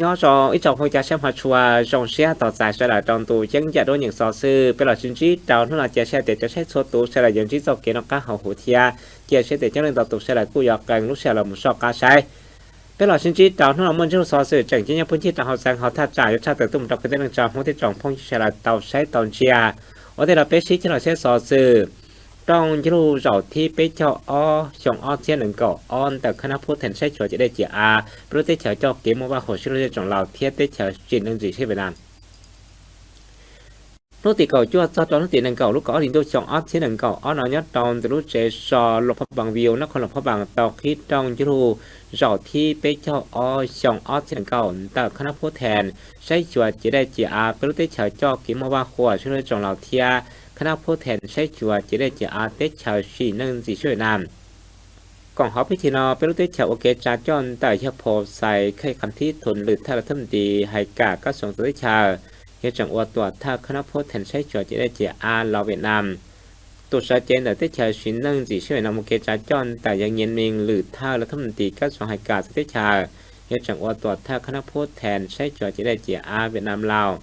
Nyob zoo ib tsoom phooj ywg sem ha tshua, zoo siab tos txais sawv daws rau tus yeeb yam dua nyeem xov xwm. Peb los sib ntsib rau hnub no, cia siab tias cov saib txhua tus sawv daws yuav ntsib txoj kev noj qab haus huv thiab. Cia siab tias coob leej ntau tus sawv daws kuj yuav qee lub sij hawm los mus soj qab saib. Peb los sib ntsib rau hnub no muaj ntsiab lus xov xwm tseem ceeb nyob peb ntsib rau hauv xeev hauv thaj tsam yuav tshaj tawm tuaj mus rau kwv tij neej tsa Hmoob thiab tsoom phooj ywg sawv daws tau saib tau ntsia. Ua ntej no peb sib coj los saib xov xwm. Rooj ntsiab lus zaum thib peb caug ob xyoo ob txhiab nees nkaum ob ntawm khab nab phub then saib xyuas ciam dej ciam av, peb lub teb chaws coj kev muaj vaj huam sib raug zej tsoos laus thiab teb chaws tsim neeg ntxim siab Vietnam. Hnub tim kaum cuaj txog rau hnub tim nees nkaum lub kaum ob hli ntuj xyoo ob txhiab nees nkaum ob no, nyob rau ntawm lub tsev so Luang Prabang View, ນະຄອນຫຼວງພະບາງ tau qhib rooj ntsiab lus zaum thib peb caug ob xyoo ob txhiab nees nkaum ntawm khab nab phub then saib xyuas ciam dej ciam av, peb lub teb chaws coj kev muaj vaj huam sib raug zej tsoos laus thiab khab nab phub then saib xyuas ciam dej ciam av, teb chaws tsim neeg ntxim siab Vietnam. Koom hauv pib thim no, peb lub teb chaws ua kev tsa coj ntawm Hiệp hội Sài Khơi Khăm Thí Thuận หรือ ท่านรัฐมนตรี hai kab kab xoong teb chaws, hiab tseem ua tuam thawj khab nab phub then saib xyuas ciam dej ciam av los Vietnam. Tus sawv cev ntawm teb chaws tsim neeg ntxim siab Vietnam ua kev tsa coj ntawm Yang Nghiến Minh หรือ ท่านรัฐมนตรี kab xoong hai kab xoong teb chaws, hiab tseem ua tuam thawj khab nab phub then saib xyuas ciam dej ciam av Vietnam Laos.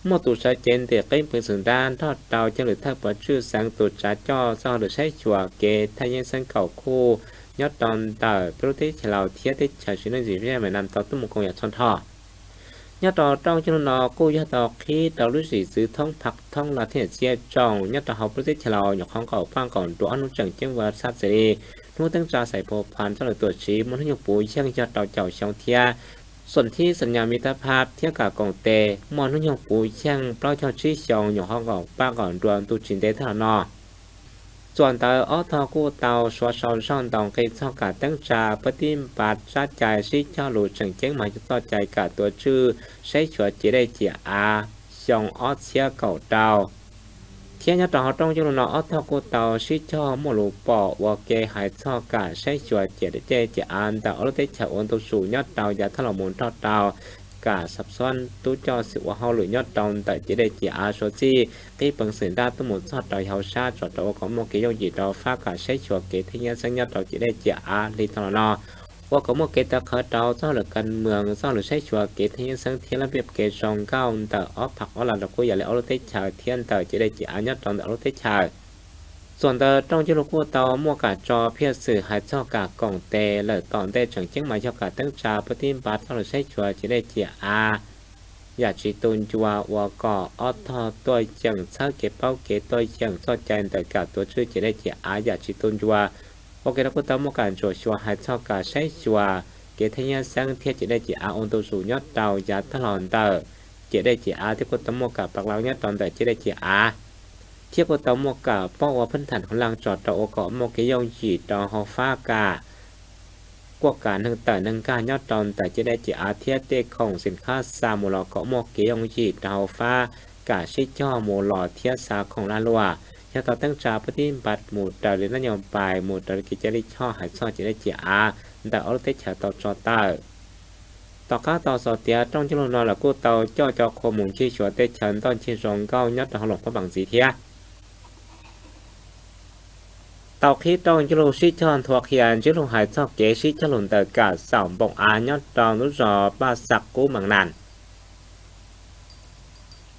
Muaj tus sawv cev ntim qib peev xwm nrab nrog rau ceeb lwm thawj pov tswj xeev, tus tsa coj txoj hauj lwm saib xyuas kev thaj yeeb xeeb kaum khuj nyob rau ntawm peb lub teb chaws Laos thiab teb chaws tsim neeg ntxim siab Vietnam tau tuaj mus koom yam txhua ntho. Nyob rau rooj ntsiab lus no kuj yog tau qhib rau lub zim txwv thoob phab thoob lawv thiab nyiam txiaj tsoos nyob rau hauv peb lub teb chaws Laos, nyuam qhuav nkaum paj nkaum nruas ob hnub tseem ceeb ua sab xes li. Hnub teeb tsa xais phuv phan txoj hauj lwm tuam tsiv muaj hnub nyoog puv yeej yog rau caum xyoo thiab. Sổn thíสัญญามิตรภาพ thiab kam koom tes muaj hnub nyoog puv yeej plaub caug tsib xyoo, nyuam qhuav nkaum paj nkaum nruas ntu tsis ntev tag los no. Txuas ntawd ob tog kuj tau suav sau zog ntaus nqi txog kam teeb tsa pab tib npav tsab cai sib cog lus tseem ceeb mas yog txoj cai kam tuav tswj saib xyuas ciam dej ciam av xyoo ob txhiab kaum rau. Thiab nyob rau hauv rooj ntsiab lus no ob tog kuj tau sib cog muaj lus pom ua ke hais txog kam saib xyuas ciam dej ciam av ntawm ob lub teb chaws ua ntu zus nyob rau yav thaj los mus nrog rau kam xab xuab tub coj xwm ua hauj lwm nyob rau ntawm ciam dej ciam av suav txij qhib peev xwm nrab tuaj mus txog rau hauv sab tsov rau ua kom muaj kev yooj yim rau fab kam saib xyuas kev thaj yeeb xeeb nyob rau ciam dej ciam av li tag los no. Ua kom muaj kev tawv qhawv rau txoj hauj lwm kas mees, txoj hauj lwm saib xyuas kev thaj yeeb xeeb thiab laj npiab kev zoo nkauj ntawm ob phab ob lam rau kuj yam li ob lub teb chaws thiab ntawm ciam dej ciam av nyob rau ntawm ob lub teb chaws. Txuas ntawd rooj ntsiab lus kuj tau muaj kam tso phiaj xwm hais txog kam koom tes lawm tom ntej tseem ceeb mas yog kam teeb tsa pab tib npav txoj hauj lwm saib xyuas ciam dej ciam av yam tsis tu ncua ua kom ob tog tuaj yeem txhawb kev paub kev tuaj yeem txoj cai ntawm kam tuav tswj ciam dej ciam av yam tsis tu ncua. Ua ke rau kuj tau muaj kam ntsuam xyuas hais txog kam saib xyuas kev thaj yeeb xeeb thiab ciam dej ciam av ua ntu zus nyob rau yav thaj los ntawm ciam dej ciam av thiab kuj tau muaj kam pab laug nyob rau ntawm ciam dej ciam av, thiab kuj tau muaj kam paub ua พื้นฐาน ของหลัก tsov rau ua kom muaj kev yooj yim rau hauv fab kam kuaj kam neeg tawm neeg nkag nyob rau ntawm ciam dej ciam av thiab tej khoom สินค้า xa mus los kom muaj kev yooj yim rau hauv fab kam sib cog mus los thiab xa khoom lag luam, yog tau teeb tsa pab tib npav mus raws li นโยบาย mus raws li kev cai lij choj hais txog ciam dej ciam av ntawm ob lub teb chaws tau tso tawm. Tom qab tau xaus tias rooj ntsiab lus no lawv kuj tau coj cov qhua mus ncig xyuas teb chaws ntoj ncig zoo nkauj nyob rau hauv Luang Prabang ntxiv thiab. Tau qhib rooj ntsiab lus sib cog nthua qhia ntsiab lus hais txog kev sib cog lus ntawm kam xaum npoom av nyob rau lub zos Paj Xak Kub, Meem Nam.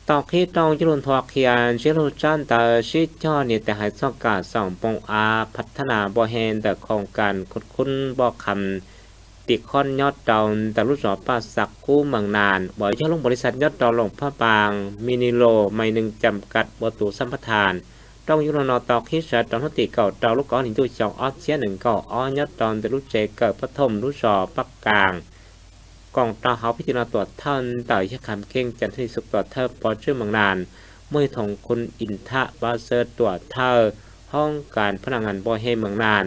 Tau qhib rooj ntsiab lus nthua qhia ntsiab lus tsab ntawv sib cog nias tais hais txog kam xaum npoom av พัฒนาบ่อแห้ง ntawm โครงการขุดค้นบ่อคำ Ti Khon nyob rau ntawm lub zos Paj Xak Kub, Meem Nam, uas yog lub npau li xaj nyob rau Luang Prabang, Minilo Mai Neeng Jam Kat ua tus xab pha than. Rooj ntsiab lus no tau qhib sawv rau hnub tim kaum rau lub kaum ob hlis ntuj xyoo ob txhiab nees nkaum ob nyob rau ntawm lub tsev kawm pab thom lub zos Paj Kaam. Koom rau hauv pib thim no tuam thawj ntawm yawg Kham Kheej Jan Thaj Li Suk, tuam thawj pov tswj Meem Nam, muaj yawg Thoo Khun Im Thaj Pab Xawv, tuam thawj hoob kas พลังงานบ่อแห้ง Meem Nam,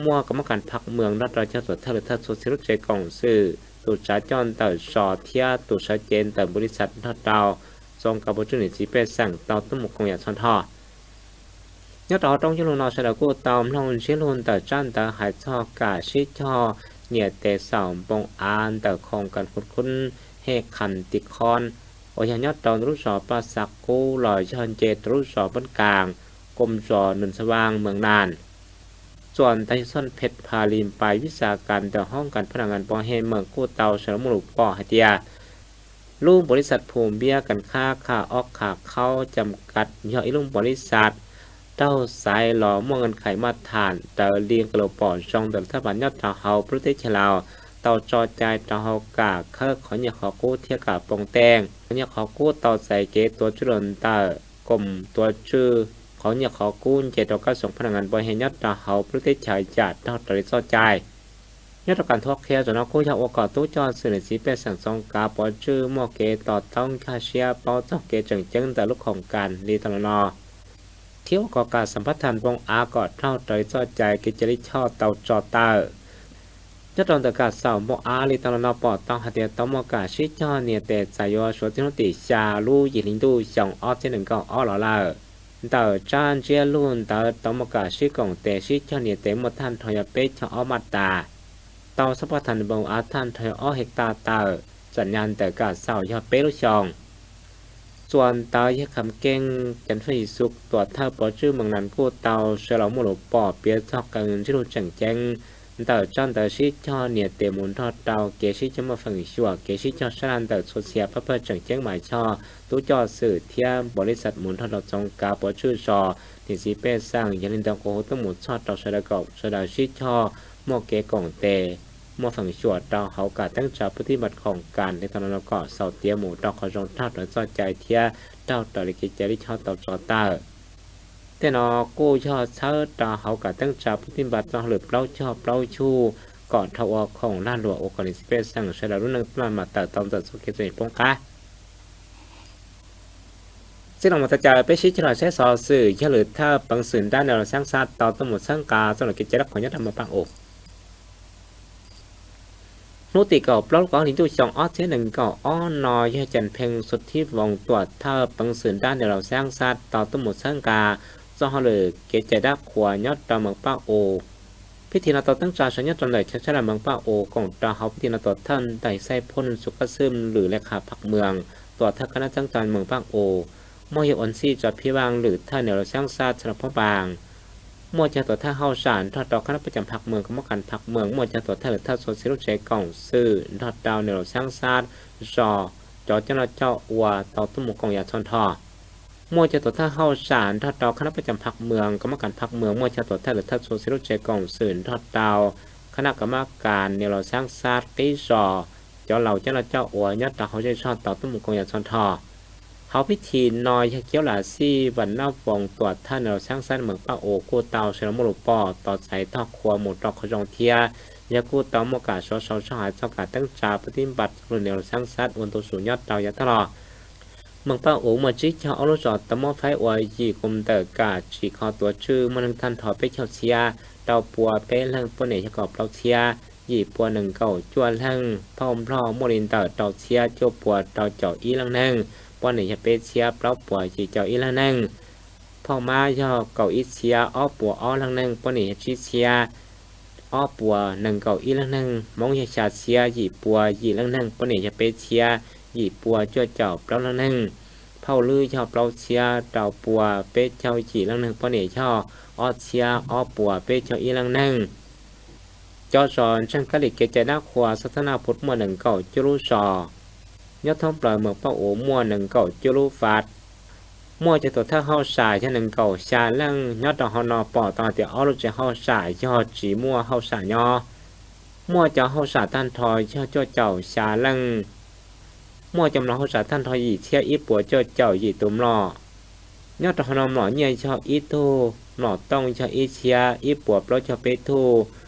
muaj kam mab kas phaj mees nrog rau cov tuam thawj lwm thawj txhua txhia lub tsev koom xwm, tus tsav coj ntawm zos thiab tus sawv cev ntawm npau li xaj nrog rau txoos kas pov tswj niam txiv pej xeem tau tuaj mus koom yam txhua ntho. Nyob rau hauv rooj ntsiab lus no sawv daws kuj tau mloog ntsiab lus ntawm tsab ntawv hais txog kam sib cog nias tais xaum npoom av ntawm โครงการขุดค้นแร่คำ Ti Khon, uas yog nyob rau lub zos Paj Xak Kub los yog nce rau lub zos Paj Kaam, koom zos Noom Xaa Vaam, Meem Nam. ສ່ວນນາຍຊົນເພັດພາລິມ ປາຍວິຊາການ ເຈົ້າຫ້ອງການພະນັກງານບໍ່ແຮ່ເມືອງ ກູ້ເຕົາ ສະຫຼອງມຸລຸປອກໃຫ້ເຕຍ ລຸງບໍລິສັດຜູ້ເມຍການຄ້າຂາອອກຂາເຂົ້າຈຳກັດ ຍ້ອນອີລຸງບໍລິສັດ ເຕົ້າສາຍຫຼໍ່ມົ້ວເງື່ອນໄຂມາດຖານ ເຕີລີງກະໂລປອນຊ່ອງເດີນລັດຖະບານຍອດເຕົາເຮົາປະເທດໄທລາວ ເຕົາຈໍຈ່າຍເຕົາເຮົາກາເຄີຂອງຍາຂໍກູ້ເທຍກາປົງແຕ່ງ ຂອງຍາຂໍກູ້ເຕົາໃສເກຕົວຈຸລົນເຕີ ກົມຕົວຈື່ ຂອງຍາຂໍກູ້ເຈໂຕກາສົ່ງພະນັກງານບໍລິຫານຍອດເຕົາເຮົາປະເທດໄທຈາດເທົ່າຕະລິຊອດຈ່າຍ ຍອດຕໍ່ການທົ່ວເຄຍຈອນອກກູ້ຍອດໂອກອດຕູ້ຈອດສື່ໜັງສືແປດສັງສອງກາປົວຈື່ມົ້ວເກຕໍ່ຕ້ອງຂ້າເຊຍເປົາຕ້ອງເກເຈີງເຈີງເຕີລຸກຂອງການລີຕອນລະນອ ທີ່ໂອກອດກາສຳປະທານວົງອາກອດເທົ່າຕອນລີຊອດຈ່າຍເກເຈລີຊອດເຕົາຈອເຕີ ຍອດຕອນເຕີກາເສົາມົ້ວອາລີຕອນລະນອປອດຕອງຫາເຕຍຕອງມົ້ວກາຊີຈອດເນຍເຕຈາຍໂຍຊົນທີ່ນຸຕິຊາລູຢີ່ຫຼີງຕູ້ຊອງອອດເຈໜຶ່ງກອດອອດຫຼໍ່ເລີ ເຕີຈ້ານເຈຍລູນເຕີຕອງມົ້ວກາຊີກົງເຕຊີຈອດເນຍເຕມົ້ວທ່ານທອຍອອດເປຈອດອອດມາດຕາ ເຕົາສຳປະທານບົງອາທ່ານທອຍອອດເຮັກຕາເຕີ ສັນຍານເຕີກາເສົາຍອດເປລູກຊອງ ສ່ວນເຕີເຮັກຄຳເກັ່ງ ຈັນທະວີສຸກ ຕົວເທົ່າປໍຈື່ເມືອງນັນກູ້ເຕົາ ເຊໂລມຸໂລປໍ ເປຍຊອກກາເງິນຊິລູກເຈີງເຈີງ ເຕີຈ້ານເຕີຊີຈອດເນຍເຕໝູນທອດເຕົາເກຊີຈອດມົ້ວເຝີງຊົ່ວເກຊີຈອດຊະລານເຕີຊົດເສຍປະເພີດເຈີງເຈີງໝາຍຊອດ ຕູ້ຈອດສື່ທຽມບໍລິສັດໝູນທອດເຕົາຈອງກາປົວຈື່ຊອ ໜັງສືແປດສັງ ຢາລິນຕອງໂກໂຮໂຕໝູຊອດເຕົາຊະດາກອກຊະດາຊີຈອດ ມົ້ວເກກົງເຕ ມົ້ວເຝີງຊົ່ວເຕົາເຮົາກາຕັ້ງຈາປະຕິບັດຂອງການເລກທະນອນກອກເສົາເຕຍໝູເຕົາຂໍຊົງເທົ່າເຕີຊອດຈ່າຍທຽເຕົາເຕີລິເກຈາລິຊອດເຕົາຈອເຕີ ແຕ່ນອກກູ້ຍອດເຊົາຕາເຮົາກະຕັ້ງຈາປະຕິບັດຈອງຫຼືເປົ່າຈອເປົ່າຊູກອດເທົາອອກຂອງລ້ານຫຼວງໂອກອນສິບເອັດສັງສະດາລຸນໜຶ່ງຕະຫຼາດມາເຕີຕອນເຕີໂຊເຄສເອງປົງກາ ຊິລອງມາຕະຈາເປຊິຈະຫຼອຍໃຊ້ຊໍສື່ ຍະຫຼືເທີເປິງສືນດ້ານແນວລາວສ້າງຊາດ ເຕົາຕົມໝູດເຊິ່ງກາຈະຫຼອຍເກດເຈລັກຂອງຍອດທຳມະປາງໂອ ນູຕິເກົ່າເປົ່າກອງລິນຕູ້ຊອງອອດເຊໜຶ່ງເກົ່າອ້ອນອຍຍະຈັນເພັງສຸດທິວົງ ຕົວເທີເປິງສືນດ້ານແນວລາວສ້າງຊາດ ເຕົາຕົມໝູດເຊິ່ງກາ ເຈົ້າເຮົາເລີເກດຈາດັກຂົວຍອດຕອນເມືອງປາກໂອ ພິທີນອດຕົວຕັ້ງຈາຊອຍຍອດຕອນໃດຊະຊະລາເມືອງປາກໂອ ກົງຕາເຮົາພິທີນອດຕົວທ່ານໄດໄຊພົນ ສຸກກະຊຶມ ຫຼືເລຂາພັກເມືອງ ຕົວເທີຄະນະຕັ້ງຈາເມືອງປາກໂອ ມົ້ວເຮອອນຊີຈອດພີວາງ ຫຼືເທີແນວລາວສ້າງຊາດສະລັບພວກບາງ ມົ້ວຈາຕົວເທີເຮົາສານ ທອດເຕົາຄະນະປະຈຳພັກເມືອງ ກຳມະການພັກເມືອງ ມົ້ວຈາຕົວເທີ ເທີໂຊເຊຍລູກເຊກອງຊື່ ທອດເຕົາແນວລາວສ້າງຊາດ ຊ ຈ ຈນ ຈ ອວ ເຕົາຕຸ້ມໝູກອງຢາຊອນທໍ່ ມົ້ວຈາຕົວເທີເຮົາສານ ທອດເຕົາຄະນະປະຈຳພັກເມືອງ ກຳມະການພັກເມືອງ ມົ້ວຈາຕົວເທີ ເທີໂຊເຊຍລູກເຊກອງຊື່ ທອດເຕົາຄະນະກຳມະການແນວລາວສ້າງຊາດ ກີ ຊ ຈ ເຫຼົ່າ ຈນ ຈ ອວ ຍອດຕາເຮົາໃຈຊອດ ເຕົາຕຸ້ມໝູກອງຢາຊອນທໍ່ ເຮົາພິທີນອຍຍາກຽວຫຼາຊີວັນນະວົງ ຕົວະທ່ານແນວລາວສ້າງຊາດເມືອງປາກໂອ ກູ້ເຕົາ ເຊໂລໂມໂລປໍ ຕໍ່ໃສທອກຄົວໝູ່ຕອກຂອງຈອງທຽ ຍາກູ້ເຕົາໝໍກາ ຊ ຊ ຊ ຫາຍຊອກກາຕັ້ງຈາປະຕິບັດລຸນແນວລາວສ້າງຊາດ ອວນໂຕສູງຍອດເຕົາຍາຕະຫຼອດ ເມືອງປາກໂອ ເມື່ອຈີ້ເຈົ້າເອົາລູກສອນຕະໝໍ້ໄຟອວຍ ຢີ່ກຸມເຕີກາ ຈີ່ຄໍຕົວຈື່ ເມື່ອໜຶ່ງທ່ານທໍ່ເປັກເຈົ້າເຊຍ ເຕົາປົວເປັກເລິ້ງ ປ້ອນເອຍາກອບເປົາເຊຍ ຢີ່ປົວໜຶ່ງເກົ້າຈົວເລິ້ງ ເພົ້າບລໍ້ ມົ້ວລິນເຕີເຕົາເຊຍ ຈົວປົວເຕົາເຈົ້າອີ່ເລິ້ງໜຶ່ງ ປ້ອນເອຍາເປັກເຊຍ ເປົາປົວຈີ່ເຈົ້າອີ່ເລິ້ງໜຶ່ງ ເພົ້າມ້າຍໍເກົ້າອີ່ເຊຍ ອໍປົວອໍເລິ້ງໜຶ່ງ ປ້ອນເອຍາຈີ່ເຊຍ ອໍປົວໜຶ່ງເກົ້າອີ່ເລິ້ງໜຶ່ງ ມົ້ງຢາຊາເຊຍ ຢີ່ປົວຢີ່ເລິ້ງໜຶ່ງ ປ້ອນເອຍາເປັກເຊຍ ຢີ່ປົວຈົວເຈົ້າເປົາເລິ້ງໜຶ່ງ ເພົ້າລືຍໍເປົາເຊຍ ເຕົາປົວເປັກເຈົ້າຢີ່ເລິ້ງໜຶ່ງ ປ້ອນເອຍາ ອໍເຊຍ ອໍປົວເປັກເຈົ້າອີ່ເລິ້ງໜຶ່ງ ຈ ຊ ເຊີງກະລິກເກດຈາດາຄົວ ສາທາລະນະພຸດ ໝວດໜຶ່ງເກົ້າຈຸລຸ ຊ ຍອດທ້ອງເປົ່າເມືອງປາກໂອ ໝວດໜຶ່ງເກົ້າຈຸລຸ ຟາດ ມົ້ວຈາຕົວເທີເຮົາສາຍ ຍາໜຶ່ງເກົ້າຊາເລິ້ງ ຍອດດອກເຮົານໍປໍ ຕອງເຕອອລຸເຈເຮົາສາຍ ຍໍຈີມົວເຮົາສາຍໍ ມົ້ວຈາເຮົາສາທ່ານທໍ ຍໍຈົວເຈົ້າຊາເລິ້ງ ມົ້ວຈາໝໍເຮົາສາທ່ານທໍ ຢີ່ເຊຍ ອີ່ປົວຈົວເຈົ້າ ຢີ່ຕຸມຫຼໍ ຍອດດອກເຮົານໍໝໍເຍຍ ຍໍອີ່ທູ ໝໍຕົງ ຍໍອີ່ເຊຍ ອີ່ປົວເປົາ ຍໍເປັກທູ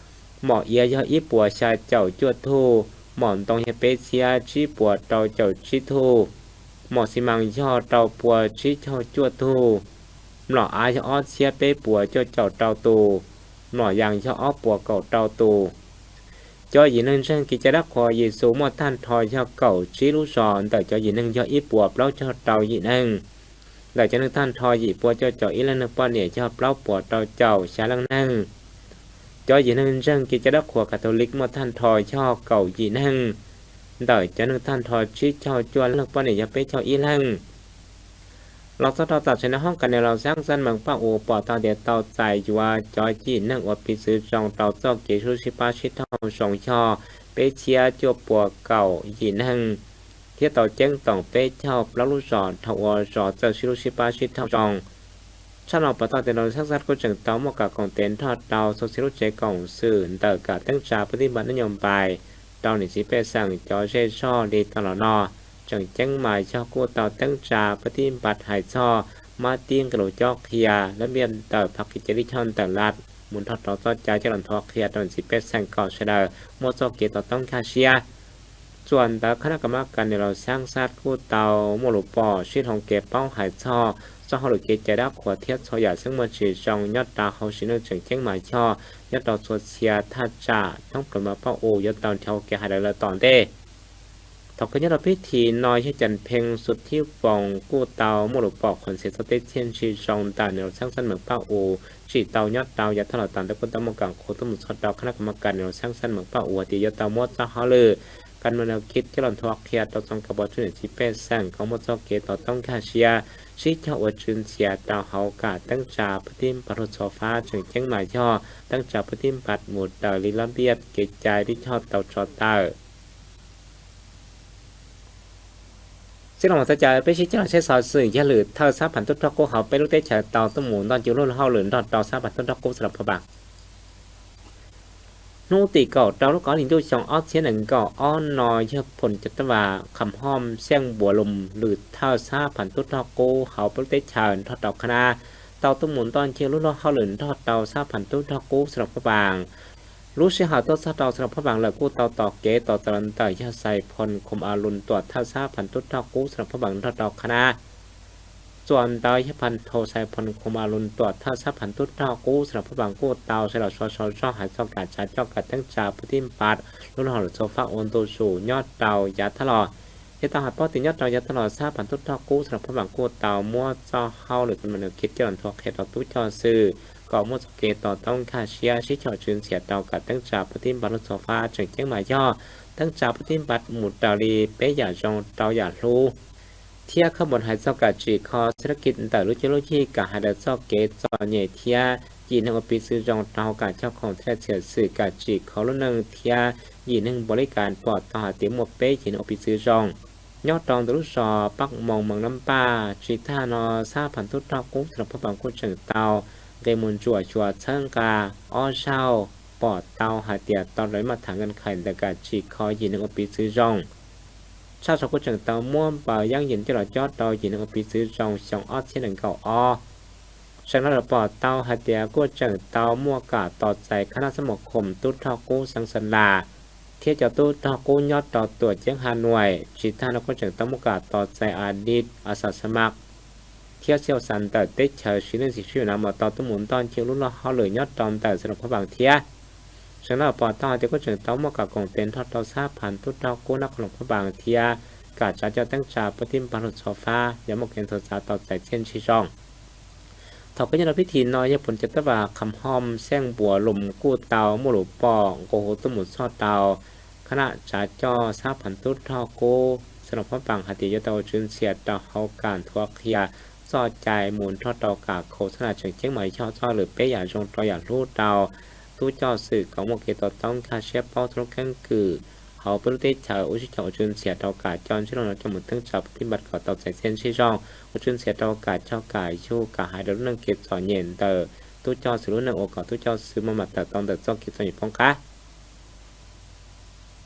ໝໍເອຍ ຍໍອີ່ປົວຊາເຈົ້າຈົວທູ ໝໍຕົງ ຍໍເປັກເຊຍ ຈີ່ປົວເຕົາເຈົ້າຈີ່ທູ ໝໍຊີມັງ ຍໍເຕົາປົວຈີ່ເຈົ້າຈົວທູ ໝໍອາ ຍໍເຊຍ ເປັກປົວຈົວເຈົ້າເຕົາຕູ ໝໍຢາງ ຍໍອໍປົວເກົ້າເຕົາຕູ ຈ ຢີ່ໜຶ່ງ ເຊີງກິດຈາດັກຂົວ ຢີ່ຊູ ມົ້ວທ່ານທໍ ຍໍເກົ້າຈີລຸຊອ ເຕີ ຈ ຢີ່ໜຶ່ງ ຍໍອີ່ປົວເປົາ ຍໍເຕົາຢີ່ໜຶ່ງ ເຕີ ຈ ໜຶ່ງ ທ່ານທໍ ຢີ່ປົວຈົວເຈົ້າ ອີ່ເລິ້ງໜຶ່ງ ປ້ອນເອຍາ ປໍເປົາ ເຕົາເຈົ້າຊາເລິ້ງໜຶ່ງ ຈ ຢີ່ໜຶ່ງ ເຊີງກິດຈາດັກຂົວ ກາໂທລິກ ມົ້ວທ່ານທໍ ຍໍເກົ້າຢີ່ໜຶ່ງ ເຕີ ຈ ໜຶ່ງ ທ່ານທໍ ຈີ່ເຈົ້າຈົວເລິ້ງ ປ້ອນເອຍາ ເປັກເຈົ້າອີ່ເລິ້ງ Lok cuoth tau za'noi, ໃນຫ້ອງການແນວລາວສ້າງສັນເມືອງປາກອູ ເວົ້າເຖິງເລື່ອງເອົາໃຈຢູ່ວ່າ ຈອຍຈີ່ເໜິ້ງ ອວດປີຊື້ຈອງ ເຕົາເຈົ້າເກຊູຊິປາຊິດທອງ ຊົງຍໍ ເປເຊຍ ຈົວປົວເກົ່າ ຢີ່ເໜິ້ງ ເທຍເຕົາເຈ້ງຕອງ ເປເຈົ້າ ປລັບລູກຈອນ ເທົາອວຈອເຈົ້າ ຊິລູຊິປາຊິດທອງ ຊົງ ຊາວນອກປະເຕົາແຕ່ນອນ ຊັກຊັດ ໂຄເຈີງເຕົາ ໝວກກາກົງເຕັນ ທໍເຕົາ ໂຊເຊຍລູເຈກອງ ສື່ເຕີກາ ເຕັ້ງຈາປະຕິບັດນະໂຍບາຍ ເຕົາໜີຊິເປແສງ ຈໍເຊຊໍ ດີຕະຫຼອດນໍ ເຈີງເຈ້ງໝາຍຊອກກູ້ເຕົາ ເຕັ້ງຈາປະຕິບັດຫາຍຊໍ ມາຕິງກະໂຫຼຈອກເຄຍ ລະບຽບເຕີພັກກິດຈະລິຈອນເຕີລັດ ໝູນທໍເຕົາຈອດຈາຍຈະຫຼອນທອກເຄຍ ເຕົາໜີຊິເປແສງ ເກາະຊະເດີ ໝົດຊອກເກຕໍ່ຕ້ອງຄາເຊຍ ສ່ວນຕາຄະນະກຳມະການແນວລາວສ້າງຊາດ ກູ້ເຕົາ ໝວກລູກປໍຊິດຫົງເກເປົ້າຫາຍຊອກ ຊອກເຮົາຫຼືເກຈາຍດາກຂົວທຽດຊອກຢາ ເຊິ່ງເມືອງຊີຊອງ ຍອດຕາເຮົາຊີໜຶ່ງ ເຈີງເຈ້ງໝາຍຊອກ ຍອດຕາຊວດເຊຍ ທ່າຈາ ທ້ອງເປີມາເປົ້າອູ ຍອດຕາເທົາແກ່ຫາຍໄດ້ລະຕອນເດ ເທົ່າກັນຍອດຕາພິທີ ນອຍເຮັດຈັນເພັງ ສຸດທິວົງ ກູ້ເຕົາ ໝວກລູກປໍຂົນເຊຊອກເຕຊຽນຊີຊອງ ຕາແນວລາວສ້າງສັນເມືອງປາກອູ ຈີ່ເຕົາ ຍອດຕາຢາທະເລາະຕານ ແລະ ກູ້ເຕົາໝວກກາງໂຄຕຸ້ມຊອດຕາຄະນະກຳມະການແນວລາວສ້າງສັນເມືອງປາກອູ ທີ່ຍອດຕາໝວດຊອກເຮົາຫຼື ກັນມາແນວຄິດຈະຫຼອນທອກເຄຍ ເຕົາຊອງກະບອກຈຸນເອຊິເປແສງ ກອງໝົດຊອກເກຕໍ່ຕ້ອງຄາເຊຍ ຊີຈອກອວດຈື່ນເສຍ ເຕົາເຮົາກາຕັ້ງຈາປະຕິບັດໂລດຊໍຟ້າ ເຈີງເຈ້ງໝາຍຊອກ ຕັ້ງຈາປະຕິບັດໝູດເຕີລີລະບຽບເກຈາຍລິຈອດເຕົາຊອດເຕີ ຊິລອງມາຕະຈາຍເປຊິເຈົ້າເຊຊອດສື່ ຍາລືເທີສາພັນຕຸດທອກກູເຮົາ ເປລຸເຕໄຊເຕົາຕຸໝູນດອນຈິວລຸເຮົາ ຫຼື ດອນເຕົາສາພັນຕຸດທອກກູສຳລັບພະບາງ ນູຕິເກົາເຕົາລູກອອນລິນດູຊອງອອດເຊຍໜຶ່ງເກົາອອນນອຍເຮືອກພົນຈັດຕະວາ ຄຳຫ້ອມ ແສງບົວລົມ ຫຼື ເທີສາພັນຕຸດທອກກູເຮົາ ປະເທດໄທ ທອດເຕົາຄະນາ ເຕົາຕຸໝູນຕອນເຊຍລຸລອດເຮົາ ຫຼື ທອດເຕົາສາພັນຕຸດທອກກູສຳລັບພະບາງ ລູເຊຍເຮົາຕົວຊາເຕົາສຳລັບພະບາງ ແລະ ກູ້ເຕົາຕໍ່ເກຕໍ່ຕະລັນເຕີ ຍາໄຊພົນ ຄົມອາລຸນ ຕົວເທີສາພັນຕຸດທອກກູສຳລັບພະບາງ ທອດເຕົາຄະນາ ສ່ວນເຕົາຍະພັນໂທໄຊພົນ ຄົມອາລຸນ ຕົວເທີສາພັນຕຸດທອກກູສຳລັບພະບາງ ກູ້ເຕົາໄຊລາວຊອຊອຊອຫາຍຊອກກາຈາຈອກກາແຕ່ງຈາປະຕິບັດ ລຸນຮອດໂຊຟາໂອນໂຕສູຍອດເຕົາຢາທະເລາະ ເຮັດເຕົາຫາຍປອກຕິຍອດເຕົາຢາທະເລາະສາພັນຕຸດທອກກູສຳລັບພະບາງ ກູ້ເຕົາມົວຊອກເຮົາ ຫຼື ກັນມາແນວຄິດຈະລັນທອກເຂດອອກຕຸຈອດສື່ ກໍມົວຊອກເກຕໍ່ຕ້ອງຄາເຊຍ ຊິເຈາະຈື່ນເສຍເຕົາກາແຕ່ງຈາປະຕິບັດລຸນໂຊຟາ ເຈີງເຈ້ງໝາຍຊອກ ແຕ່ງຈາປະຕິບັດໝູດເຕົາລີ ເປຢາຈອງເຕົາຢາລູ ເທຍຂະບວນຫາຍຊອກກາຈີຄໍເສດຖະກິດເຕີລຸເຈໂລຈີກາຫາເດີຊອກເກຈອເຍເທຍ ຢີ່ໜຶ່ງໂອປີຊື້ຈອງເຕົາກາເຈົ້າຂອງເທຍເສຍສື່ກາຈີຄໍລຸໜຶ່ງເທຍ ຢີ່ໜຶ່ງບໍລິການປອດເຕົາຫາຕີໝວກເປ້ ຢີ່ໜຶ່ງໂອປີຊື້ຈອງ ຍອດຕອງເຕີລຸຊໍປັກມອງເມືອງນ້ຳປາ ຈີທານອສາພັນຕຸດທອກກູສຳລັບພະບາງກູ້ເຈີງເຕົາ ເກມູນຈົວຊົວເຊີງກາ ອໍເຊົາ ປອດເຕົາຫາເຕຍຕອນໄລມາດຖານເງື່ອນໄຂ ແຕ່ກາຈີຄໍ ຢີ່ໜຶ່ງໂອປີຊື້ຈອງ ຊາວສອງກູເຈີງເຕົາມ່ວນປາຢ່າງເຢັນຈະຫຼອດຈອດເຕົາ ຢີ່ໜຶ່ງໂອປີຊື້ຈອງ ຊອງອອດເຊຍໜຶ່ງເກົາອໍ ແສງລາວປອດເຕົາຫາເຕຍກູ້ເຈີງເຕົາ ໝວກກາຕໍ່ໃຈຄະນະສະມາຄົມຕຸດທອກກູສັງສັນລາ ເທຍຈອດຕຸດທອກກູຍອດຕໍ່ຕົວເຈັງຫ້າໜ່ວຍ ຈີທານອກູເຈີງເຕົາ ໝວກກາຕໍ່ໃຈອະດີດອາສາສະໝັກ ທຽວຊຽວສັນເຕີເຕັກເຊີ ຊີເນຍຊີຊີນາມອຕອຕຸໝູນຕອນເຄງລຸນລອດເຮົາເລີຍຍອດຕອນເຕີສຳລັບພະບາງເທຍ ເຊີງລາວປອດເຕົາເຕກຸເຈີງເຕົາໝວກກາກົງເຕັນທອດເຕົາສາພັນຕຸດທອກກູນະຄອນຫຼວງພະບາງເທຍ ກາຈາເຈົ້າແຕ່ງຈາປະຕິມປະລຸດໂຊຟາ ຢາໝວກເກັນໂຊຊາເຕົາໃຈເຊນຊີຊ່ອງ ເທົ່າກັນຍາລະພິທີນ້ອຍຍາຜົນຈັດຕະວາຄຳຫ້ອມແສງບົວລົມກູ້ເຕົາໝູ່ຫຼູປ່ອງໂກໂຮຕຸໝູນຊອດເຕົາ ຄະນະຈາຈໍສາພັນຕຸດທອກກູ ສະໜອງພອມປັງຫາຕິໂຍເຕົາຈືນເສຍເຕົາເຮົາການທົ່ວເຄຍ ຊອດຈ່າຍໝູນທອດເຕົາກາໂຄສະນາເຈີງຈຽງໃໝ່ຊອດເຈົ້າ ຫຼື ເປຢາຊົງເຕົາຢາຮູ້ເຕົາ ຕູ້ເຈົ້າສື່ກອງໝວກເກຕົວຕ້ອງຄາເຊຍເປົ້າທຸລະແກ້ງກື ເຮົາປະຕຸເຕດເຈີອຸຊິເຈົ້າຈືນເສຍເຕົາກາຈອນຊິໂລນອກຈາກໝູນເທິງຈາປະຕິບັດເຂົາເຕົາໃຈເຊນຊີຊ່ອງ ຈືນເສຍເຕົາກາເຈົ້າກາຢູ່ກາຫາຍເດີລຸນໜຶ່ງເກດສອນເຢັນເຕີ ຕູ້ເຈົ້າສື່ລຸນໜຶ່ງໂອກາຕູ້ເຈົ້າສື່ມາມາເຕີຕອງເຕີຊອກເກດສອນເຢັນປ້ອງກາ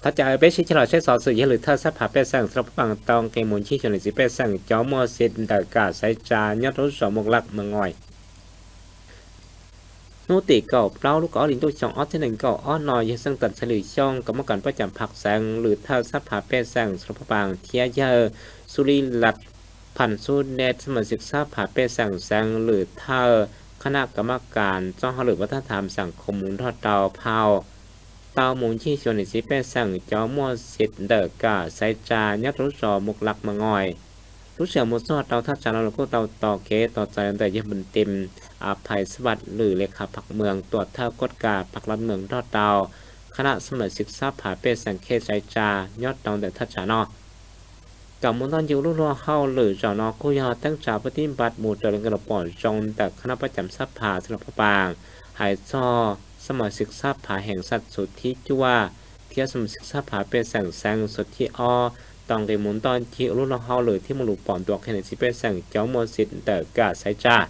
ຖ້າຈະເອົາໄປຊິສະຫຼອດໃຊ້ສອດສື່ເຮັດຫຼືເທີສະພາແປດແສງສະລັບຟັງຕອງເກມມູນຊີຊົນສິບແປດແສງ ເຈົ້າມົວສິດເດີກາໄຊຈາຍອດລຸສອງໝົກລັກເມືອງງອຍ ນູຕິເກົ່າເປົ່າລູກອອລິນຕຸຊ່ອງອອດເທໜຶ່ງເກົ່າອອດນອຍເຮັດເຊິ່ງຕັນສະຫຼີຊ່ອງກຳມະການປະຈຳພັກແສງ ຫຼືເທີສະພາແປດແສງສະລັບຟັງທຽເຢີ ສຸລິລັດ ພັນສຸເດດ ສະມາຊິກສະພາແປດແສງແສງ ຫຼືເທີຄະນະກຳມະການເຈົ້າເຮົາ ຫຼືວັດທະນະທຳສັງຄົມມຸງທອດເຕົາເຜົ່າ ເຕົ້າມຸງທີ່ຊວນໃນສິບແປດສັງ ເຈົ້າມົວສິດເດີກາໄຊຈາຍອດລຸສອງໝົກລັກເມືອງງອຍ ລູກເສືອໝູ່ຊອດເຕົາທ່າຈານລາວ ແລະ ກູ່ເຕົາຕໍ່ເກຕໍ່ໃຈອັນເດີຍືມບຸນເຕັມ ອາໄພສະຫວັດ ຫຼື ເລຂາພັກເມືອງ ຕົວເຖິກກົດກາພັກລັດເມືອງທອດເຕົາ ຄະນະສະມາຊິກສະພາເປດສັງເຂດໄຊຈາຍອດເຕົາເດີທ່າຈານອ Cả muốn đón những lúc lúa hao lử rào nó khu ho táng trả với tin bạt mù trở lên cái lộc bỏ rồng tại khả năng bắt chậm sắp phá sự lộc bảng. Hãy cho xâm mại sịch sắp phá hẹn sắt số thi chua, thiếp xâm mại sịch sắp phá bê sẵn sàng số thi o, tổng cái muốn đón những lúc lúa hao lử thi một lục bỏ tuộc hiện nay chỉ bê sẵn cháu mua xịt đỡ cả sai trả.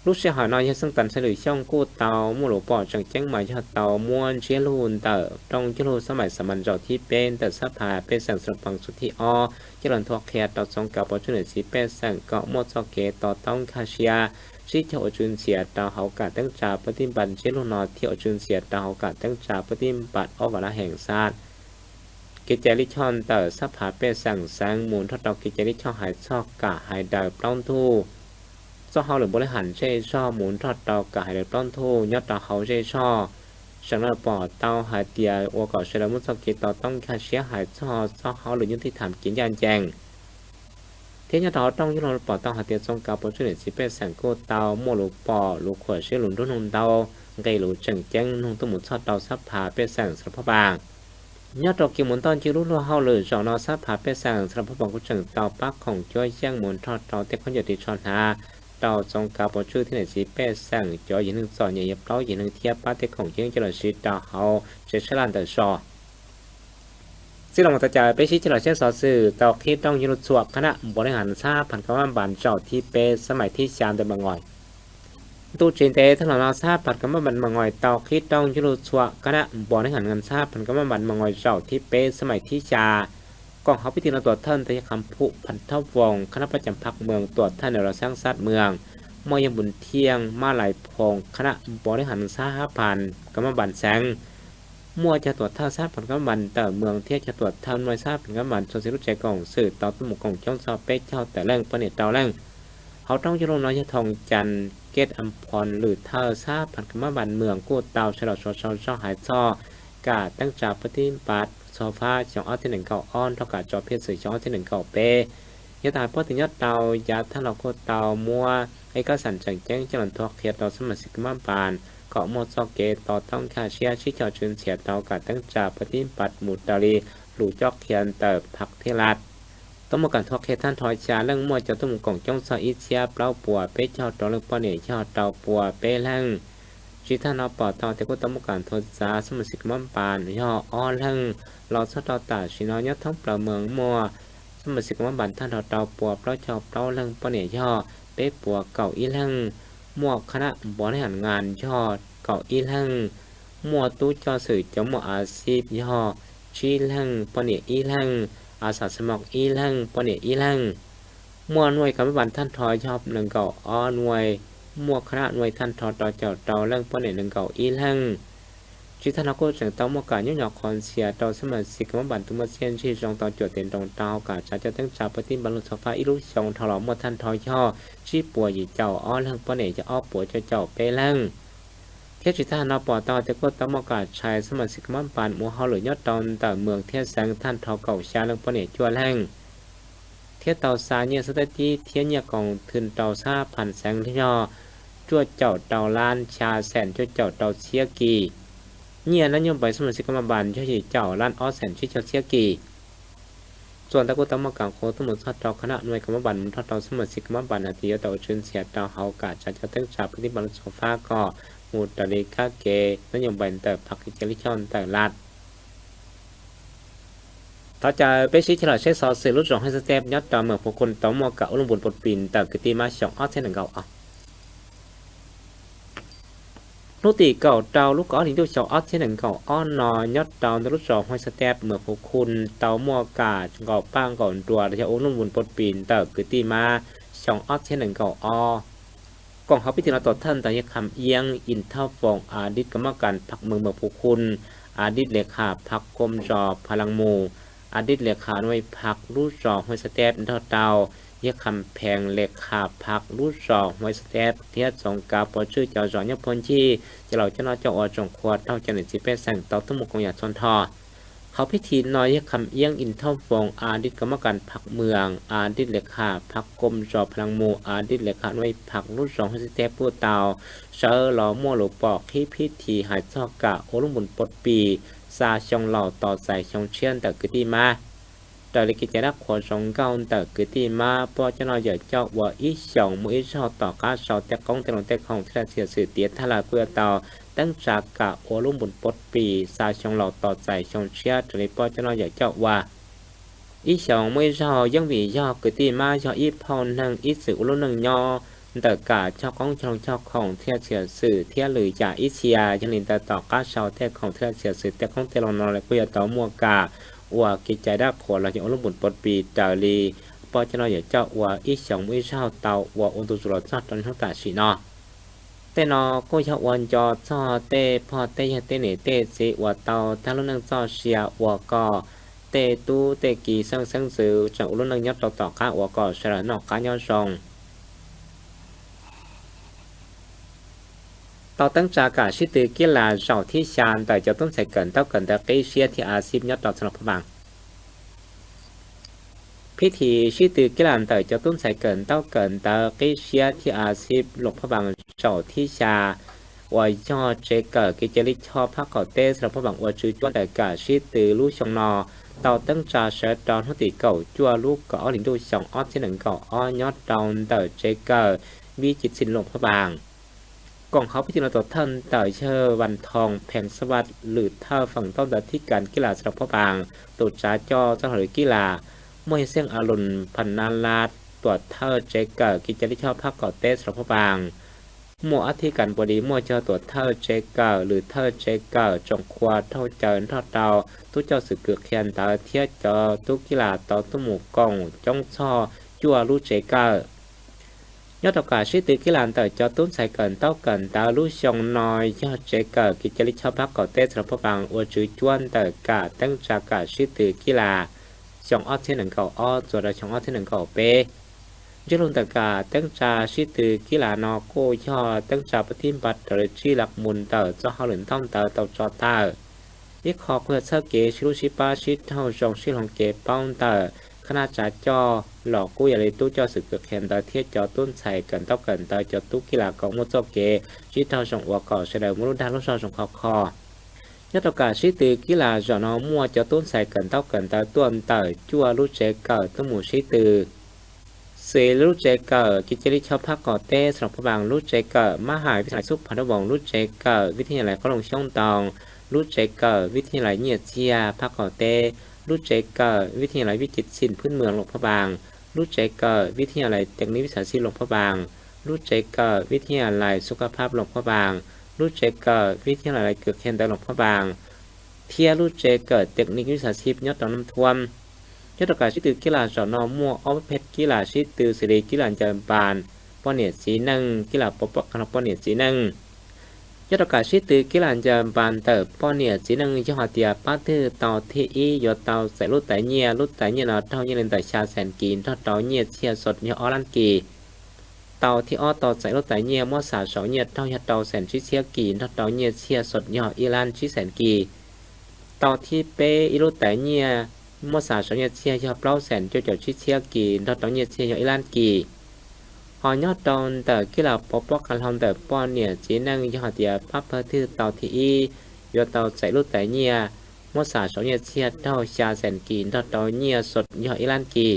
Lút sĕ hỏi no yơh sưng tăn sĕ lử xiong cô tàu mua lũ pọ chăng chăng mà yơh tàu mua chia lu tờ trong chia lu sơ mải sơ măn rau thi pên tờ sắp hà pên sẵn sơ bằng số thi o, chia lần thuộc khea tàu sống cáo bỏ chữ nửa xí pên sẵn cọ mua cho kế tàu tông kha sia, xí cho ô chun sia tàu hậu cả tấn trà bơ tin bắn chia lu no thi ô chun sia tàu hậu cả tấn trà bơ tin bắn o và lá hẹn sạn. Ký chạy lý chọn tờ sắp hà pên sẵn sàng muốn thoát đọc ký chạy lý chọn hãy cho cả hai đời plong thu. Do hao lử bố lê hẳn dễ do muốn thoát đọc cả hai đời plong thu nhớ tàu hậu dễ do. Sẵn lơ bỏ tàu hai tia ua cỏ sẽ lơ muốn cho ký tàu tông kha sia hại do do hao lử những thi thảm kiến gian chèn. Thế nhớ tàu trong những lô bỏ tàu hai tia sông cao bố chữ nể xí pên sẵn cô tàu mua lũ bỏ lũ khỏe sẽ lũ đốt nung tàu, gây lũ chèn chèn nung tông muốn thoát tàu sắp hà pên sẵn sắp phá bảng. Nhớ tàu ký muốn đón chữ lũ lúa hao lử dòng nó sắp hà pên sẵn sắp phá bảng của chèn tàu bắc khổng chúa giang muốn thoát tàu tết con giờ thì cho hà. Tàu sông cao bố chữ thế này xí pên sẵn chúa yên hưng dọ nhẹ hiệp tàu yên hưng thiếp bát tết khổng chúa cho là xí tàu hao sẽ sẽ lan tờ so. Xin lòng một tờ chào bế sĩ cho là sẽ so sự tàu khi trong những lũ chuộc khả năng bố lê hẳn xa phần có văn bản dầu thi pê sơ mải thi sam tờ bằng ngòi. Tu trình tế thân lòng nó xa phần có văn bản bằng ngòi tàu khi trong những lũ chuộc khả năng bố lê hẳn ngàn xa phần có văn bản bằng ngòi dầu thi pê sơ mải thi xa. Còn học biết tin nó tuột thân tới khám phụ phần thấp vòng khả năng phát chậm phạt mường tuột thân ở sáng sát mường. Mua yên bùn thiêng ma lại phòng khả năng bố lê hẳn xa há phần có văn bản sáng. ໝວດຈະຕວດເທົ່າຊາດພັນກຳມະບັນເຕີເມືອງ ທຽບຈະຕວດເທົ່າໜ່ວຍຊາດພັນກຳມະບັນ ສ່ວນສິລຸດໃຈກອງສື່ ເຕົາຕຸ້ມກົງຈອງຊອເປັກເຈົ້າແຕ່ແລ້ງ ປະເນດເຕົາແລ້ງ ເຮົາຕ້ອງຢູ່ລົມນ້ອຍຍະທອງຈັນ ເກດອຳພອນ ຫຼື ເທົ່າຊາດພັນກຳມະບັນເມືອງ ກູ້ເຕົາຊະເລົາຊອຊາວຊາວຫາຍຊໍ ກາຕັ້ງຈາປະຕິບັດຊໍຟ້າ ສອງອາທິດໜຶ່ງເກົ້າອອນ ເທົ່າກາຈອເພດສື່ ສອງອາທິດໜຶ່ງເກົ້າເປ ຍາຕາຍປອດຕິຍອດເຕົາ ຢາທ່ານລອກໂຄເຕົາມົວ ເອກະສັນຈັງແຈ້ງຈະລັນທອກເຂດຕໍ່ສະມາຊິກກຳມະບານ ເກາະມົວຊອກເກ ຕໍ່ຕ້ອງຂ້າເຊຍ ຊິເຈາະຈືນເສຍເຕົາກາຕັ້ງຈາປະຕິບັດໝູ່ຕາລີ ຫຼູຈອກຂຽນເຕີພັກເທລັດ ຕ້ອງໝູ່ການທອກເຂດທ່ານທອຍຊາເລື່ອງມົວເຈົ້າຕຸ້ມກົງຈົ່ງຊອກອີເຊຍ ເປົ່າປົວເປເຈົ້າຕໍ່ເລື່ອງປ້ອນເອຍອດເຕົາປົວເປແລ້ງ ຈີທ່ານອອກປອດເຕົາເຕກຸດຕ້ອງໝູ່ການໂທດສາ ສະມາຊິກກຳມະບານ ຍໍອ້ອເລື່ອງ ລອຊອດເຕົາຕາຊິນອຍອດທັງປະເມືອງມົວ ສະມາຊິກກຳມະບານທ່ານເຖົ້າເຕົາປົວເປົ່າເຈົ້າເປົ່າເລື່ອງປ້ອນເອຍອດ ເປປົວເກົ່າອີເລື່ອງ ໝວກຄະນະບໍລິຫານງານຍອດເກົ່າອີເລື່ອງ ໝວດຕູ້ເຈົ້າສື່ເຈົ້າໝວດອາຊີບຍອດ ຊີເລື່ອງປ້ອນເອຍອີເລື່ອງ ອາສາສະໝັກອີເລື່ອງປ້ອນເອຍອີເລື່ອງ ໝວດໜ່ວຍກຳມະບານທ່ານທໍຍອດໜຶ່ງເກົ້າອອໜ່ວຍ ໝວກຄະນະໜ່ວຍທ່ານທໍຕໍ່ເຈົ້າເຕົາເລື່ອງປ້ອນເອຍໜຶ່ງເກົ້າອີເລື່ອງ ຈີທ່ານອາໂກຈັ່ງເຕົາໝວກກາຍຍົກຍອກຄອນເສຍຕໍ່ສະມາຊິກກຳມະບານທຸກໝວດຊຽນຊີຈອງເຕົາຈົວເຕັນຕອງເຕົາກາຈາເຈົ້າຕັ້ງຈາປະຕິບັນລຸດຊອກຟ້າອີລຸດຊອງທໍຫຼອມໝວດທ່ານທໍຍອດ ຊີປົວຢີເຈົ້າອອເລື່ອງປ້ອນເອຍຈະອອກປົວເຈົ້າເຈົ້າເປເລື່ອງ ເທບຈິຕານອປຕ ເຕໂກຕະໝໍກາໄຊ ສະມາຊິກກຳມະບານໝູ່ເຮົາ ຫຼື ຍອດຕອນຕາເມືອງ ທຽບແສງ ທ່ານທໍເກົ່າຊາ ເລື່ອງປ້ອນເອຍຈົວແລ້ງ ທຽບເຕົາຊາ ເຍສະຕາຕີ ທຽບເຍກອງທຶນເຕົາຊາ ພັນແສງລຽວ ຈົວເຈົ້າເຕົາລ້ານຊາແສນ ຈົວເຈົ້າເຕົາເຊຍກີ ເຍນະໂຍບາຍສະມາຊິກກຳມະບານ ຍໍເຈົ້າລ້ານອອດແສນ ຊິເຈົ້າເຊຍກີ ສ່ວນຕະກຸດຕະໝໍກາງໂຄຕົງໝົດຊອດເຕົາຄະນະໜ່ວຍກຳມະບານ ມັນທອດເຕົາສະມາຊິກກຳມະບານ ອາຕິໂຍຕາໂອຊືນເສຍເຕົາເຮົາກາຈາເຈົ້າເຕັງຈາປະຕິບັດໂຊຟາກໍ ໝູ່ຕາລີກາເກ ນະໂຍບາຍເຕີພັກກິດຈະລິຈອນເຕີລັດ ເຂົ້າໃຈເປຊິດເຊລອເຊຊອສື່ລຸດຈອງໃຫ້ສະແຕັບຍອດຕາເມືອງຜູ້ຄົນຕາໝໍກາອຸລຸມບຸນປົດປີນເຕີກິຕິມາສອງອອດເທໜຶ່ງເກົ້າອອ ລູກຕີເກົ່າເຕົາລູກອອດລິງດູເຈົ້າອອດເທໜຶ່ງເກົ່າອອນນອຍອດເຕົາໃນລູກສອງຫ້ອຍສະແຕັບເມືອງຜູ້ຄຸນເຕົາມົວກາເກົ່າປາງເກົ່າຕົວລະຍະໂອນຸ່ນວຸນປົດປີນເຕີກຶຕິມາສອງອອດເທໜຶ່ງເກົ່າອອ ກອງເຮົາພິທີລະຕໍ່ທ່ານຕາເຮຄຳອຽງ ອິນທະວົງ ອະດີດກຳມະການພັກເມືອງເມືອງຜູ້ຄຸນ ອະດີດເລຂາພັກກົມຈອພະລັງໝູ່ ອະດີດເລຂາໜ່ວຍພັກລູກສອງຫ້ວຍສະແຕັບ ເທົ່າເຕົາ ເຮຄຳແພງ ເລຂາພັກລູກສອງຫ້ວຍສະແຕັບ ທຽດສອງກາປອດຊື່ເຈົ້າຈອນຍອດພົນຈີ ຈະເລົ່າເຈົ້ານອດເຈົ້າອອດຈອງຄວດ ເຕົ້າຈັນເອຊິເປແສງເຕົ້າຕຸ້ມກົງຢາຊອນທອ ເຂົ້າພິທີນອຍເຮຄຳອຽງ ອິນທະວົງ ອະດີດກຳມະການພັກເມືອງ ອະດີດເລຂາພັກກົມຈອພະລັງໝູ່ ອະດີດເລຂາໜ່ວຍພັກລູກສອງຫ້ວຍສະແຕັບ ຜູ້ເຕົາ ເຊີຫຼໍໝວດຫຼູປອກ ຄີພິທີຫາຍຊອກກະໂອລຸມບຸນປົດປີ ຊາຊອງເລົ່າຕໍ່ສາຍຊອງຊຽນເຕີກຶຕິມາ Raws li kecha đa khua zhong gau ntawm kwv tij Mab, pab cov no yawm coj ua ib xyoos muaj ib zaug tom qab sau tej qoob tej loo tej khoom thiab lawv txiav txim tiav thaj lawm kuj yuav tau teeb tsa kam ua lub npun pob pis xa xyoo laus tos txais xyoo tshiab raws li pab cov no yawm coj ua. Ib xyoos muaj ib zaug yeeb vim yog kwv tij Mab yog ib phauj neeg ib txwm ua lub neej nyob ntawm kam coj qoob coj loo coj khoom thiab lawv txiav txim thiab lwm yam ib txhia, yog li ntawd tom qab sau tej khoom thiab lawv txiav txim tej qoob tej loo no lawv kuj yuav tau muaj kam ua kev cai dab qhuas los yog ua lub npun pob pis raws li pab cov no yawm coj ua ib xyoos muaj ib zaug tau ua ua ntu zus los txog rau hnub tam sim no. Tej no kuj yog ua nco txog tej pog tej yawg tej niam tej txiv uas tau tag lub neej txoj sia ua kom tej tub tej ki xeeb xeeb ntxwv tseem ua lub neej nyob rau tom qab ua kom sawv daws noj qab nyob zoo. Tau teeb tsa kam sib tw kib las zaum thib xya ntawm cov tub ntxhais kawm ntaub kawm ntawv qib siab thib a xib nyob rau xa lom Phab Vaas. Phib thim sib tw kib las ntawm cov tub ntxhais kawm ntaub kawm ntawv qib siab thib a xib lom Phab Vaas zaum thib xya uas yog tsev kawm kev cai lij choj phab qaum teb xa lom Phab Vaas ua tswv cuab ntawm kam sib tw lub xyoo no tau teeb tsa sawv rau hnub tim kaum cuaj lub kaum ob hlis ntuj xyoo ob txhiab nees nkaum ob nyob rau ntawm tsev kawm Vij Cin Xin lom Phab Vaas. Koom hauv phib thim no tuam thawj ntawm yawg Vas Thoo Phees Sa Vas, lwm thawj feem ntaub ntawv thib kas kib las xa lom Phab Vaas, tus tsav coj txoj hauj lwm kib las, muaj yawg Xeej A Lus Phas Nas Las, tuam thawj tsev kawm kev cai lij choj phab qaum teb xa lom Phab Vaas, muaj ob thib kas bos dis, muaj cov tuam thawj tsev kawm, lwm thawj tsev kawm, tsoom qhua thauj cawv nrog rau tub coj xwm kws qhia ntawv thiab cov tub kib las tau tuaj mus koom coob txog cuaj lub tsev kawm. Nyob rau kam sib tw kib las ntawm cov tub ntxhais kawm ntaub kawm ntawv lub xyoo no yog tsev kawm kev cai lij choj phab qaum teb xa lom Phab Vaas ua tswv cuab ntawm kam teeb tsa kam sib tw kib las xyoo ob txhiab nees nkaum ob txuas rau xyoo ob txhiab nees nkaum peb. Ntsej lug ntawm kam teeb tsa sib tw kib las no kuj yog teeb tsa pab thib npa raws li tsib las mus ntawm txoj hauj lwm ntaub ntawv tau tso tawm. Ib qho kuj yog txhawb kev sib hlub sib pab sib raug zoo sib hloov kev paub ntawm khab nab tsav coj los kuj yog li tub coj xwm kws qhia ntawv thiab cov tub ntxhais kawm ntaub kawm ntawv cov tub kib las kom muaj txoj kev sib raug zoo ua kom sawv daws muaj lub dag lub zog zoo khov kho. Nyob rau kam sib tw kib las zaum no muaj cov tub ntxhais kawm ntaub kawm ntawv tuaj ntawm cuaj lub tsev kawm tuaj mus sib tw. Xws li lub tsev kawm kev cai lij choj phab qaum teb xa lom Phab Vaas, lub tsev kawm ມະຫາວິທະຍາໄລສຸພານຸວົງ ລະ lub tsev kawm ວິທະຍາໄລໂຄລາໂຮງ Xyooh Toon, lub tsev kawm ວິທະຍາໄລ Nyiaj Txiaj phab qaum teb, lub tsev kawm ວິທະຍາໄລ ວິຈິດ ສິນພື້ນເມືອງ ຫຼວງພະບາງ, lub tsev kawm ວິທະຍາໄລ ເຕັກນິກວິຊາຊີບ ຫຼວງພະບາງ, lub tsev kawm ວິທະຍາໄລສຸຂະພາບ ຫຼວງພະບາງ, lub tsev kawm ວິທະຍາໄລເກືອກແຄນເຕີ ຫຼວງພະບາງ, ທຽບ lub tsev kawm ເຕັກນິກວິຊາຊີບ ຍອດດອກນ້ຳຖ້ວມ. ຍອດດອກການຊີ້ຕື່ກິລາ ສນ ມ່ວງ ອອກປະເພດກິລາຊີ້ຕື່ ເສລີກິລາຈັກກະບານ ປ້ອນເໜືອ ຊີໜຶ່ງ ກິລາ ປອບປ້ອງກັນ ປ້ອນເໜືອ ຊີໜຶ່ງ. ຍອດດອກການຊີ້ຕື່ກິລາຈັກກະບານ ເຕີ ປ້ອນເໜືອ ຊີໜຶ່ງ ຍໍເຮົາເຕຍ ປະຖື ເຕົາທີອີ ຢວດເຕົາ ໃສ່ ລຸດຕາເຍຍ ລຸດຕາເຍຍ ນອກເທົ່າ ເຍຍ ເລີນ ເຕີ ຊາ ແສນກີ ນອກເຕົາ ເຍຍ ເຊຍ ສົດ ຍໍ ອອລານກີ ເຕົາທີອອກ ເຕົາໃສ່ ລຸດຕາເຍຍ ມົດສາ ສອງ ເຍຍ ເທົ່າ ຍອດເຕົາ ແສນ ຊີເຊຍ ກີ ນອກເຕົາ ເຍຍ ເຊຍ ສົດ ຍໍ ອີລານ ຊີ ແສນກີ ເຕົາທີເປ ອີ ລຸດຕາເຍຍ ມົດສາ ສອງ ເຍຍ ເຊຍ ຍໍ ເກົ້າ ແສນ ຈົວເຈົ້າ ຊີເຊຍ ກີ ນອກເຕົາ ເຍຍ ເຊຍ ຍໍ ອີລານ ກີ ເຮົາ ຍອດເຕົາ ເຕີ ກິລາ ປອບປ້ອງກັນ ເຕີ ປ້ອນເໜືອ ຈີໜຶ່ງ ຍໍເຮົາເຕຍ ປະເພີ ຖື ເຕົາທີອີ ຢວດເຕົາ ໃສ່ ລຸດຕາເຍຍ ມົດສາ ສອງ ເຍຍ ເຊຍ ເທົ່າ ຊາ ແສນກີ ນອກເຕົາ ເຍຍ ສົດ ຍໍ ອີລານ ກີ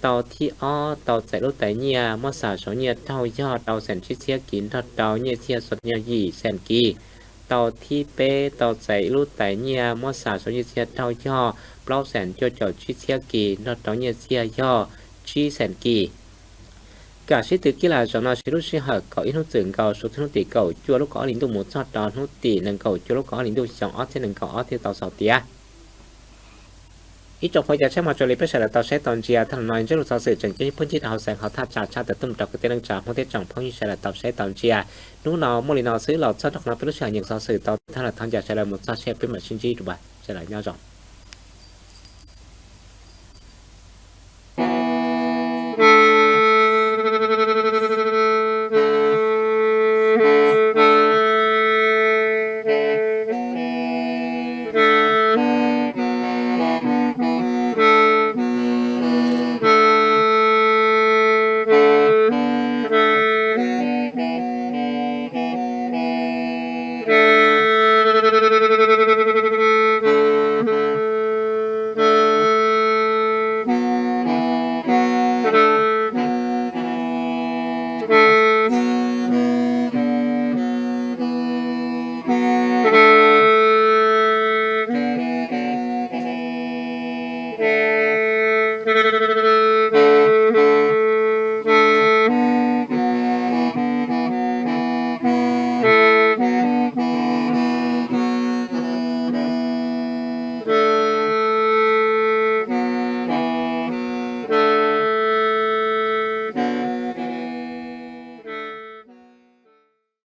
ເຕົາທີອອກ ເຕົາໃສ່ ລຸດຕາເຍຍ ມົດສາ ສອງ ເຍຍ ເທົ່າ ຍອດເຕົາ ແສນ ຊີເຊຍ ກີ ນອກເຕົາ ເຍຍ ເຊຍ ສົດ ຍໍ ຢີ ແສນກີ ເຕົາທີເປ ເຕົາໃສ່ ລຸດຕາເຍຍ ມົດສາ ສອງ ເຍຍ ເຊຍ ເທົ່າ ຍອດ ເກົ້າ ແສນ ຈົວເຈົ້າ ຊີເຊຍ ກີ ນອກເຕົາ ເຍຍ ເຊຍ ຍໍ ຈີ ແສນກີ ການຊີ້ຕື່ກິລາ ສນ ຊິລຸດຊີ້ຫາຍ ເກົ້າ ອີ ໜຶ່ງ ເຈັດ ເກົ້າ ສູນ ໜຶ່ງ ເຈັດ ເກົ້າ ຈົວ ລູກ ເກົ້າ ອາລິງ ຕຸ ໝູ ຊອດ ຕອນ ໜຶ່ງ ເຈັດ ໜຶ່ງ ເກົ້າ ຈົວ ລູກ ເກົ້າ ອາລິງ ຕຸ ຊອງ ອອກ ເຈັດ ໜຶ່ງ ເກົ້າ ອອກ ເຈັດ ເກົ້າ ສອງ ເຕຍ Ý trong phó giáo sách mà trợ lý bác sĩ đào tạo sẽ tỏ chia thân nói rất là so sự chỉnh chính phương trình hậu sáng hậu thao tra tra từ tung trọc của tiên năng trả phong tiết trọng phong như sẽ đào tạo sẽ tỏ chia. Lúc nó mua lý nó xứ lọt sót đọc nó với lúc sáng những so sự tỏ thân là thon giả sẽ là một so sẽ với mặt sinh trí của bạn sẽ là nhau rộng.